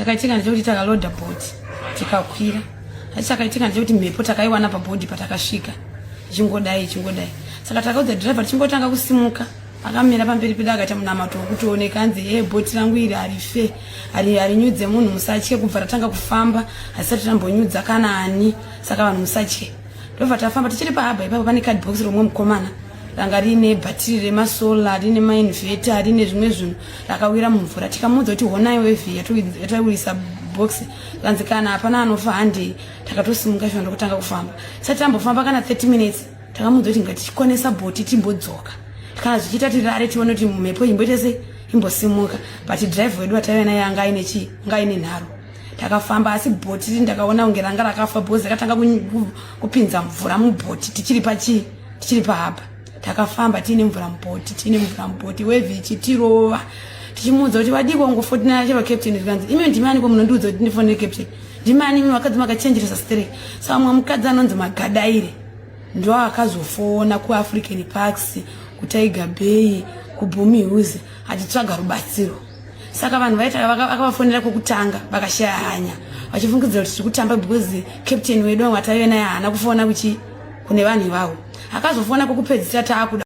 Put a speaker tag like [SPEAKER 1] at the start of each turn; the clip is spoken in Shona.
[SPEAKER 1] Chakaitika ndechekuti takaloda bhoti tikakwira, asi chakaitika ndechekuti mhepo takaiwana pabhodhi patakasvika ichingodai ichingodai. Saka takaudza dhiraivha tichingotanga kusimuka, akamira pamberi pedu akaita munamato wekutooneka, anzi e bhoti rangu iri harife, harinyudze munhu, musatye. Kubva ratanga kufamba hasisati rambonyudza kana ani, saka vanhu musatye. Ndobva tafamba tichiri pahabha ipapo, pane cardbox romwe mukomana ranga riine bhatiri remasola, riine mainveta, riine zvimwe zvinhu, rakawira mumvura. Tikamuudza kuti honai wevhi yatawirisa box, kanzi kana hapana anofa, handei. Takatosimuka shuwa ndokutanga kufamba. Tisati tambofamba kana 30 minutes, takamuudza kuti ngatichikonesa bhoti timbodzoka, kana zvichiita tirare tione kuti mhepo imboite sei, imbosimuka. But drive wedu wataiva naye anga aine chii, anga aine nharo. Takafamba, asi bhoti ndakaona kunge ranga rakafa bhozi, rakatanga kupinza mvura mubhoti tichiri pachii, tichiri pahaba. Takafamba tiine mvura mubhoti, tiine mvura mubhoti, wevhi ichitirova. Tichimuudza kuti vadiko ungofotina chero captain, zvikanzi imi ndimani ko munondiudza kuti ndifonere captain, ndimani imi vakadzi makachenjeresa stereki. Saka mumwe mukadzi anonzi Magadaire ndo akazofona kuAfrican Parks, kuTiger Bay, kuBoom Hills achitsvaga rubatsiro. Saka vanhu vaita akavafonera kwekutanga vakashaya hanya, vachifungidzira kuti tiri kutamba because captain wedu wataive naye haana kufona kuchi kune vanhu ivavo. Akazofona kwekupedzisira taakuda.